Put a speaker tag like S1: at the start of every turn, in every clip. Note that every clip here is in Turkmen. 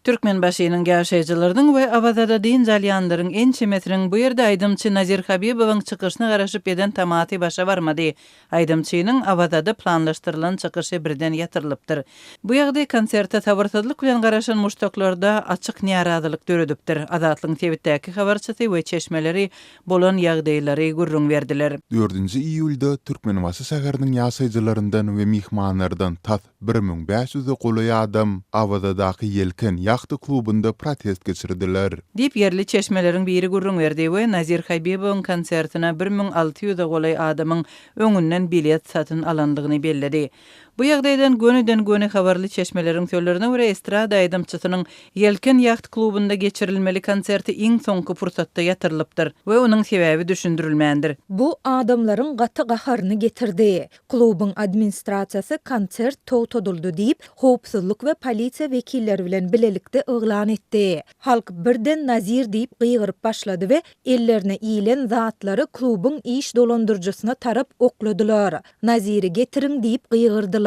S1: Türkmenbaşynyň ýaşaýjylarynyň we Awazada dynç alýanlaryň ençemesiniň bu ýerde aýdymçy Nazir Habibowyň çykyşyna garaşyp eden tamasy başa barmady. Aýdymçynyň Awazada planlaşdyrylan çykyşy birden ýatyrylypdyr. Bu ýagdaý konserte sabyrsyzlyk bilen garaşan muşdaklarda açyk närazylyk döredipdir. Azatlygyň sebitdäki habarçysy we çeşmeleri bolan ýagdaýlary gürrüň berdiler.
S2: Dördünji iýulda Türkmenbaşy şäheriniň ýaşaýjylaryndan we myhmanlardan tas 1500-e golaý adam Awazadaky Ýelken ýahta klubunda protest geçirdiler.
S1: Diýip, ýerli çeşmeleriň biri gürrüň berdi we Nazir Habibowyň konsertine 1600-e golaý adamyň öňünden bilet satyn alandygyny belledi. Bu ýagdaýdan gönüden-göni habarly çeşmeleriň sözlerine görä, estrada aýdymçysynyň Ýelken ýaht klubunda geçirilmeli konserti iň soňky pursatda ýatyrylypdyr we onuň sebäbi düşündirilmändir.
S3: Bu adamlaryň gaty gaharyny getirdi. Klubuň administrasiýasy konsert togtadyldy diýip, howpsuzlyk we polisiýa wekilleri bilen bilelikde yglan etdi. Halk birden Nazir diýip gygyryp başlady we ellerine ilen zatlary klubuň iş dolandyryjysyna tarap okladylar. Naziri getiriň diýip gygyrdylar.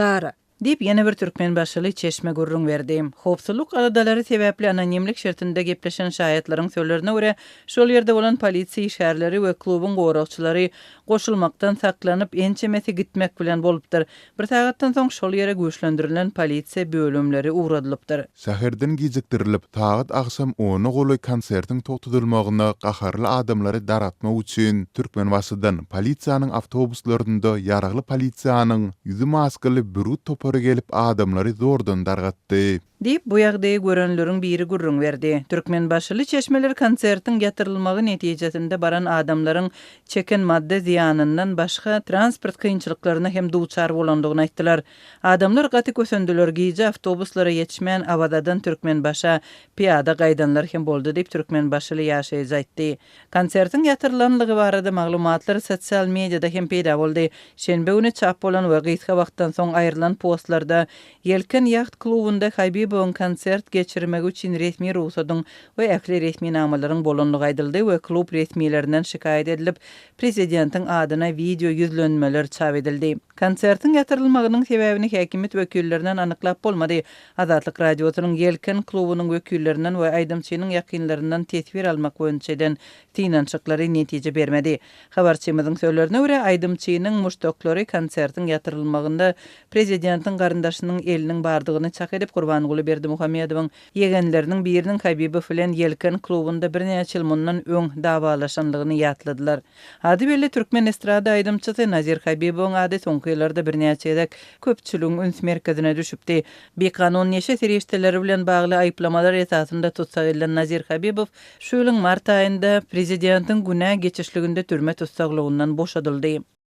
S1: Diýip, ýene bir türkmenbaşyly çeşme gürrüň berdi. Howpsuzlyk aladalary sebäpli anonimlik şertinde gepleşen şaýatlaryň sözlerine görä, şol ýerde bolan polisiýa işgärleri we klubuň goragçylary goşulmakdan saklanyp, ençemesi gitmek bilen bolupdyr. Bir sagatdan soň şol ýere güýçlendirilen polisiýa bölümleri ugradylypdyr.
S2: Şäherden gijikdirilip, sagat agşam ona golaý konsertiň togtadylmagyna gaharly adamlary dargatmak üçin Türkmenbaşydan polisiýanyň awtobuslarynda ýaragly polisiýanyň ýüzi maskaly bürgüt topary gelip adamlary zordan dargatdy.
S1: Diýip, bu ýagdaýy görenleriň biri gürrüň berdi. Türkmenbaşyly çeşmeler konsertiň ýatyrylmagy netijesinde baran adamlaryň çeken maddy zyýanyndan başga transport kynçylyklaryna hem duçar bolandygyny aýtdylar. Adamlar gaty kösendiler, gije awtobuslara ýetişmän Awazadan Türkmenbaşa pyýada gaýdanlar hem boldy diýip, türkmenbaşyly ýaşaýjy aýtdy. Konsertiň ýatyrylanlygy barada maglumatlar sosial mediada hem peýda boldy. Şenbe güni çap bolan we gysga wagtdan soň aýrylan postlarda Ýelken ýaht klubunda Habibowyň konsert geçirmegi üçin resmi rugsadyň we ähli resminamalaryň bolandygy aýdyldy we klub resmilerinden şikaýat edilip, prezidentiň adyna wideo ýüzlenmeler çap edildi. Konsertiň ýatyrylmagynyň sebäbini häkimiýet wekillerinden anyklap bolmady. Azatlyk Radiosynyň Ýelken klubunyň wekillerinden we aýdymçynyň ýakynlaryndan teswir almak boýunça eden synanyşyklary netije bermedi. Habarçymyzyň sözlerine görä, aýdymçynyň muşdaklary konsertiň ýatyrylmagynda prezidentiň garyndaşynyň eliniň bardygyny çak edip, Gurbanguly Berdimuhamedowyň ýegenleriniň biriniň Habibow bilen Ýelken klubunda birnäçe ýyl mundan öň dawalaşanlygyny ýatladylar. Ady belli türkmen estrada aýdymçysy Nazir Habibowyň ady soňky ýyllarda birnäçe gezek köpçüligiň üns merkezine düşüpdi. Bikanun neşe serişdeleri bilen bagly aýyplamalar esasynda tussag edilen Nazir Habibow şu ýylyň mart aýynda prezidentiň günä geçişliginde türme tussaglygyndan boşadyldy.